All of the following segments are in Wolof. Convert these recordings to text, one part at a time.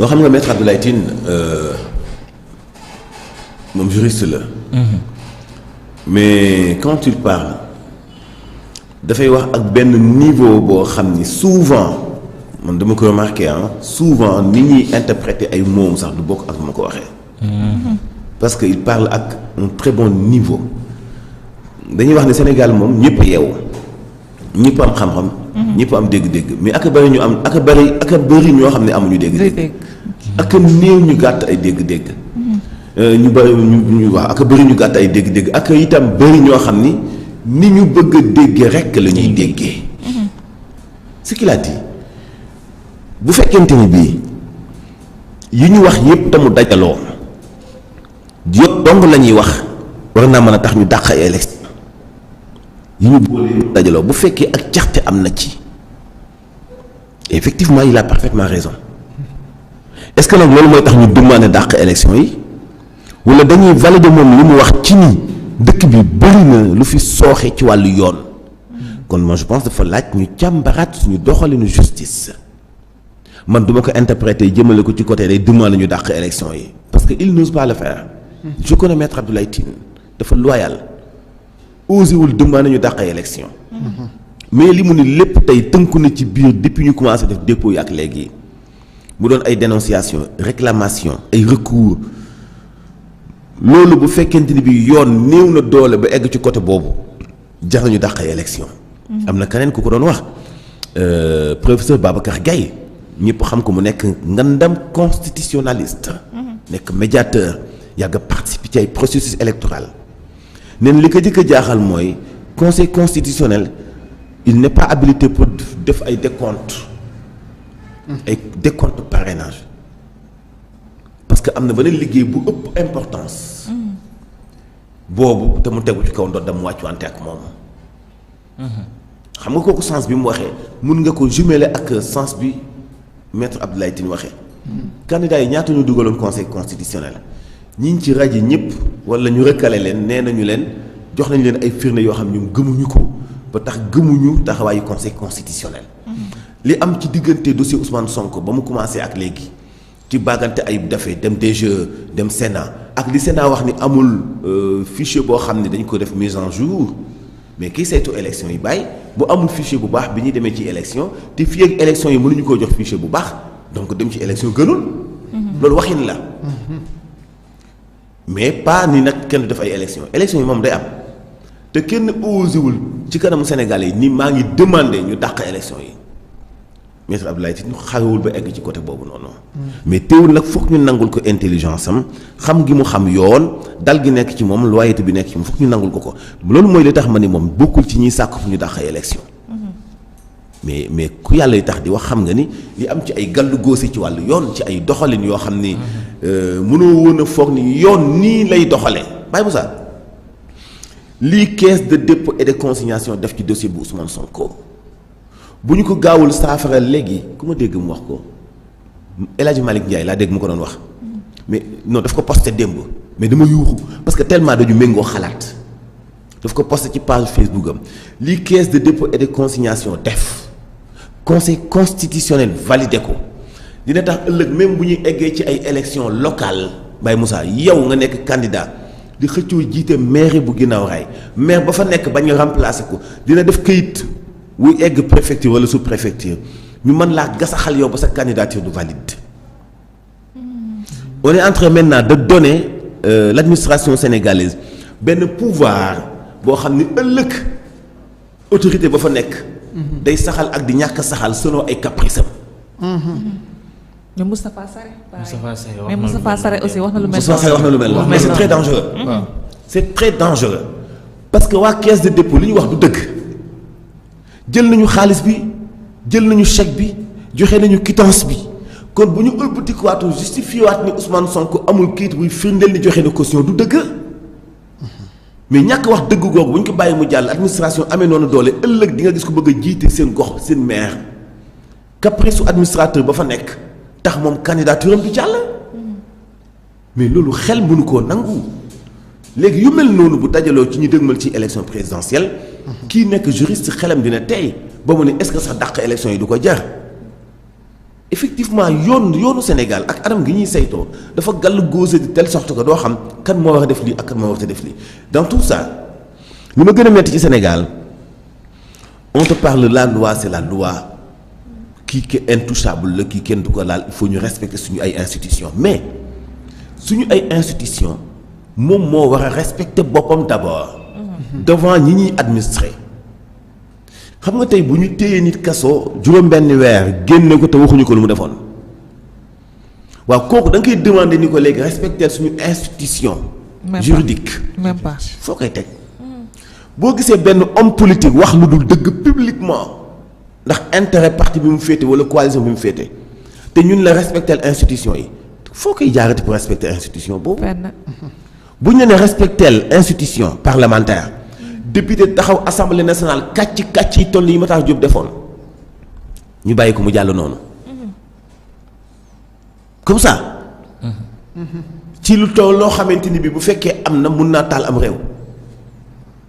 loo xam nga maître Abdoulaye Tine moom juriste la. mais quand il parle dafay wax ak benn niveau boo xam ni souvent man dama ko remarqué souvent ni ñuy interpréter ay mots sax du bokk ak ma ko waxee. parce que il parle ak un très bon niveau. dañuy wax ne Sénégal moom ñëpp a yeewu ñëpp am xam-xam. ñëpp am dégg-dégg mais ak bëri ñu am ak bëri ñoo xam ne amuñu dégg-dégg. ak néew ñu gàtt ay dégg-dégg. ñu bëri ñu wax ak bëri ñu gàtt ay dégg-dégg ak itam bëri ñoo xam ni ñu bëgg a déggee rekk la ñuy déggee. ce qu'il a dit bu fekkente ni bii yi ñu wax yépp te mu dajaloo yëpp dong la ñuy wax war naa mën a tax ñu dàq ay élection yi ñu boole dajaloo bu fekkee ak caxte am na ci effectivement il a parfaitement raison est-ce que nag loolu mooy tax ñu demandé dàq élection yi wala dañuy valider moom li mu wax ci ni dëkk bi bëri na lu fi sooxe ci wàllu yoon kon moi je pense dafa laaj ñu càmbaraat suñu doxalinu justice man duma ko interpréter jëmale ko ci côté day demandé ñu dàq élection yi parce que il n'ose pas le faire. je connais maître Abdoulaye Tine dafa loyal osé wul demandé ñu dàq élection mais li mu ni lépp tey tënku na ci biir depuis ñu commencé def dépôt yi ak léegi mu doon ay dénonciation réclamation ay recours loolu bu fekkente ni bi yoon néew na doole ba egg ci côté boobu jar nañu dàq élection am na keneen ku ko doon wax professeur Babacar Gaye ñëpp xam ko mu nekk ngandam constitutionnaliste nekk médiateur yàgg participer ci ay processus électoral neen li ko jëkk a jaaxal mooy conseil constitutionnel il n'est pas habilité pour def ay décompte parrainage parce que am na beneen liggéey bu ëpp importance boobu te mu tegu ci kaw ndoddam wàcc wante ak moom xam nga kooku sens bi mu waxee mun nga ko jumeler ak sens bi maître Abdoulaye Tine waxee candidat yi ñaata ñu dugaloon conseil constitutionnel ñi ci rajo ñëpp wala ñu recalé leen nee nañu leen jox nañu leen ay firnde yoo xam ñoom gëmuñu ko ba tax gëmuñu taxawaayu conseil constitutionnel li am ci diggante dossier Ousmane Sonko ba mu commencé ak léegi ci bàggante ay dafee dem DGE dem Sénat ak li Sénat wax ni amul fichier boo xam ne dañ ko def mise en jour mais kii saytu élection yi bàyyi bu amul fichier bu baax bi ñuy demee ci élection te fii ak élection yi mënuñu koo jox fichier bu baax donc dem ci élection gënul loolu waxin la mais pas ni nag kenn du def ay élection yi moom day am te kenn osewul ci kanamu Sénégalais yi ni maa ngi demandé ñu dàq élection yi maître Abdoulaye Tine xarewul ba egg ci côté boobu noonu mais teewul nag foog ñu nangul ko intelligence am xam gi mu xam yoon dal gi nekk ci moom loyauté bi nekk ci moom foog ñu nangul ko loolu mooy li tax ma ni moom bokkul ci ñiy sàkk fu ñu dàq élection mais ku yàlla yi tax di wax xam nga ni li am ci ay gàllu góose ci wàllu yoon ci ay doxalin yoo xam ni mënoo woon a foog ni yoon nii lay doxalee bàyyi bu saa lii caisse de dépôt et de consignation def ci dossier bu Ousmane Sonko bu ñu ko gaawul saafara léegi ku ma dégg mu wax ko El Hadj Malick Ndiaye laa dégg mu ko doon wax mais non daf ko posté démb mais dama yuuxu parce que tellement dañu méngoo xalaat daf ko posté ci page Facebook am lii caisse de dépôt et de consignation def conseil constitutionnel validé ko dina tax ëllëg même bu ñuy eggee ci ay élections locales Baye Moussa yow nga nekk candidat di xëccoo jiite maire bu ginnaaw raay maire ba fa nekk bañ a remplacer ko dina def këyit wuy egg préfecture wala sous préfecture ñu mën laa gasaxal yow ba sa candidature du valide. On est en train maintenant de donner l'administration sénégalaise benn pouvoir boo xam ni ëllëg autorité ba fa nekk. day saxal ak di ñàkk saxal selon ay caprice am. mais Moustapha Sarré aussi wax na lu mel. Moustapha Sarré wax na lu mel mais c'est très dangereux. c'est très dangereux parce que waa caisse de dépôt li ñu wax du dëgg jël nañu xaalis bi jël nañu chèque bi joxe nañu quittance bi kon bu ñu ëlbatikuwaatu justifié waat ni Ousmane Sonko amul kayit buy firndeel ni joxe na caution du dëgg mais ñàkk wax dëgg googu bu ñu ko bàyyi mu jàll administration amee noonu doole ëllëg di nga gis ko bëgg a jiite seen gox seen maire caprice su administrateur ba fa nekk tax moom candidature am du jàll mais loolu xel mënu koo nangu léegi yu mel noonu bu dajaloo ci ñu dëgmal ci élection présidentielle kii nekk juriste xelam dina tey ba mu ne est-ce que sax dàq élection yi du ko jar effectivement yoonu Sénégal ak anam gi ñuy saytoo dafa gàll gauze de telle sorte que doo xam kan moo war a def lii ak kan moo war a def lii dans tout ça li ma gën a metti ci Sénégal on te parle la loi c'est la loi kii ki intouchable la kii kenn du ko laal il faut ñu respecter suñu ay institutions mais suñu ay institutions moom moo war a respecter boppam d'abord devant ñi ñuy administrer xam nga tey bu ñu téyee nit kaso juróom-benn weer génne ko te waxuñu ko lu mu defoon waaw kooku da nga koy demander ni ko léegi respecter suñu institution juridique même pas foo koy teg boo gisee benn homme politique wax lu dul dëgg publiquement ndax intérêt parti bi mu féete wala coalition bi mu féete te ñun la respecter institution yi foo koy jaarati pour respecter institution boobu bu ñu ne respecter institution parlementaire député taxaw assemblée nationale kàcc yi toll yi Matar Diop defoon ñu bàyyi ko mu jàll noonu comme ça ci lu toll loo xamante ni bi bu fekkee am na mun naa taal am réew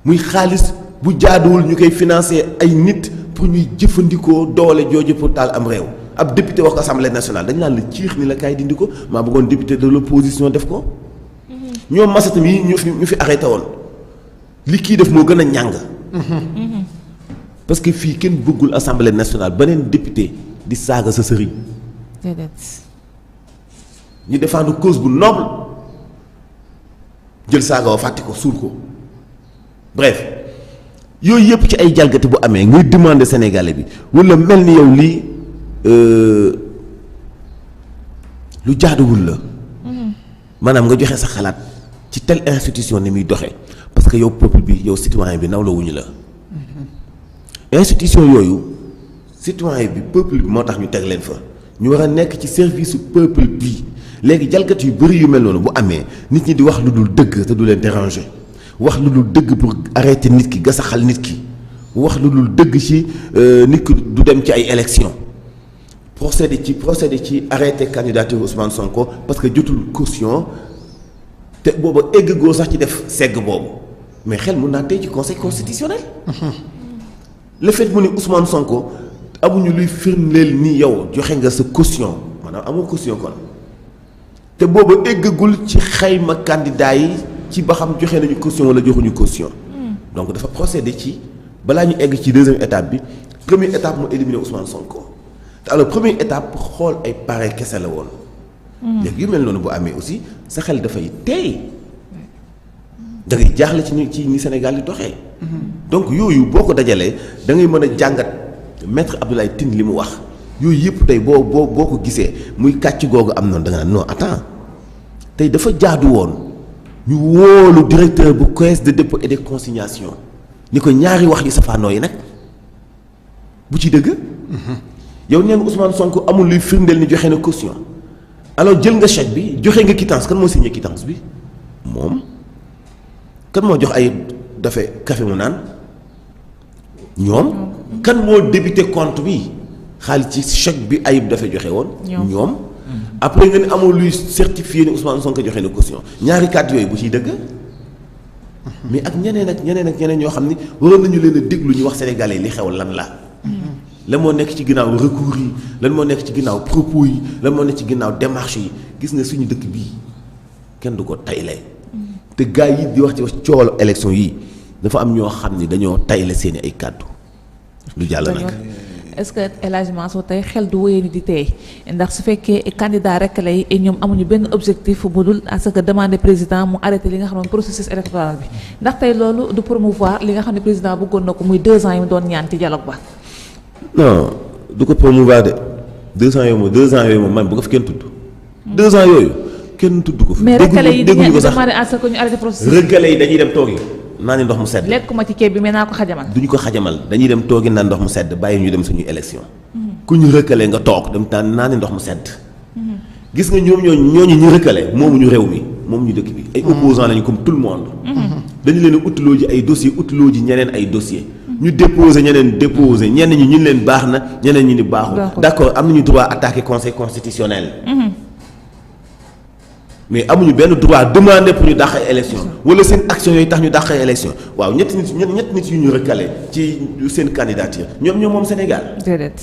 muy xaalis bu jaaduwul ñu koy financer ay nit pour ñuy jëfandikoo doole jooju pour taal am réew ab député wax ko assemblée nationale dañ naan la ciix ni la kaay dindi ko maa bëggoon député de l'opposition def ko ñoom masatam yi ñu fi arrêté woon li kii def moo gën a ñàng parce que fii kenn bëggul assemblée nationale beneen député di saaga sa sëriñ ñu défendre cause bu noble jël saaga wa fàtte ko suul ko bref yooyu yëpp ci ay jalgati bu amee ngay demander sénégalais bi wala mel ni yow lii lu jaaduwul la maanaam nga joxe sa xalaat ci telle institution ni muy doxee parce que yow peuple bi yow citoyen bi nawla wuñu la institution yooyu citoyen bi peuple bi moo tax ñu teg leen fa ñu war a nekk ci service peuple bi léegi jalgat yu bëri yu mel noonu bu amee nit ñi di wax lu dul dëgg te du leen déranger wax lu dul dëgg pour arrêter nit ki gasaxal nit ki wax lu dul dëgg ci nit ki du dem ci ay élections procéder ci arrêter candidature Ousmane Sonko parce que jotul caution te booba egg goo sax ci def segg boobu mais xel mun naa tey ci conseil constitutionnel. le fait mu ni Ousmane Sonko amuñu luy firndeel ni yow joxe nga sa caution maanaam amoo caution kon te booba eggagul ci xayma candidat yi ci ba xam joxe nañu caution wala joxuñu caution. donc dafa procéder ci balaa ñu egg ci deuxième étape bi première étape mu éliminer Ousmane Sonko te alors première étape xool ay pare kese la woon. léegi yu mel noonu bu amee aussi sa xel dafay teey da ngay jaaxle ci ni Sénégal di doxee. donc yooyu boo ko dajalee da ngay mën a jàngat maître Abdoulaye Tine li mu wax yooyu yëpp tey boo ko gisee muy kàcc googu am noonu da nga naan non attends tey dafa jaadu woon ñu wóolu directeur bu caisse de dépôt et de consignation ni ko ñaari wax yu safaanoo yi nag bu ci dëgg. yow nee nga Ousmane Sonko amul luy firndeel ni joxe na caution. alors jël nga chèque bi joxe nga quittance kan moo signé quittance bi moom kan moo jox ay dafe café mu naan ñoom kan moo débité compte bi xaalis ci chèque bi Ayib dafa joxe woon ñoom après nga ne amul luy certifié ni Ousmane Sonko joxe na caution ñaari kàddu yooyu bu ciy dëgg mais ak ñeneen ñoo xam ni waroon nañu leen a déglu ñu wax sénégalais li xew lan la moo nekk ci ginnaaw recours yi lan moo nekk ci ginnaaw propos yi lan moo nekk ci ginnaaw démarche yi gis nga suñu dëkk bii kenn du ko tayle te gars yi di wax ci coowal élection yi dafa am ñoo xam ni dañoo tayle seeni ay kàddu lu jàll nag. est-ce que El Hadj Mansour tey xel du wéyee ni di tey ndax su fekkee candidat rek lay ñoom amuñu benn objectif bu dul à ce que demander président mu arrêté li nga xam ne processus électoral bi ndax tey loolu du promouvoir li nga xam ne président bëggoon na ko muy 2 ans yi mu doon ñaan ci dialogue ba. non du ko promouvoir de 2 ans yooyu moom man bu ko fi kenn tudd. 2 ans yooyu kenn tudd ko fi. mais recalé yi dégguñu ko sax demandé à ce que ñu arrêté processus. recalé yi dañuy dem toogi naa ni ndox mu sedd. lekkuma ci ceeb bi mais naa ko xajamal. duñu ko xajamal dañuy dem toogi naan ndox mu sedd bàyyi ñu dem suñuy élection. ku ñu recalé nga toog dem naa ni ndox mu sedd. gis nga ñooñu ñu recalé moomuñu réew mi moomuñu dëkk bi. ay opposants lañu comme tout le monde. dañu leen a utloo ji ay dossiers utloo ji ñeneen ay dossiers. ñu déposé ñeneen déposé ñenn ñi ñu leen baax na ñeneen ñi ni baaxul. d'accord am nañu droit attaquer conseil constitutionnel. mais amuñu benn droit demander pour ñu dàq ay élection wala seen action yooyu tax ñu dàq ay élection waaw ñetti nit yu ñu recalé ci seen candidature ñoom moom Sénégal. déedéet.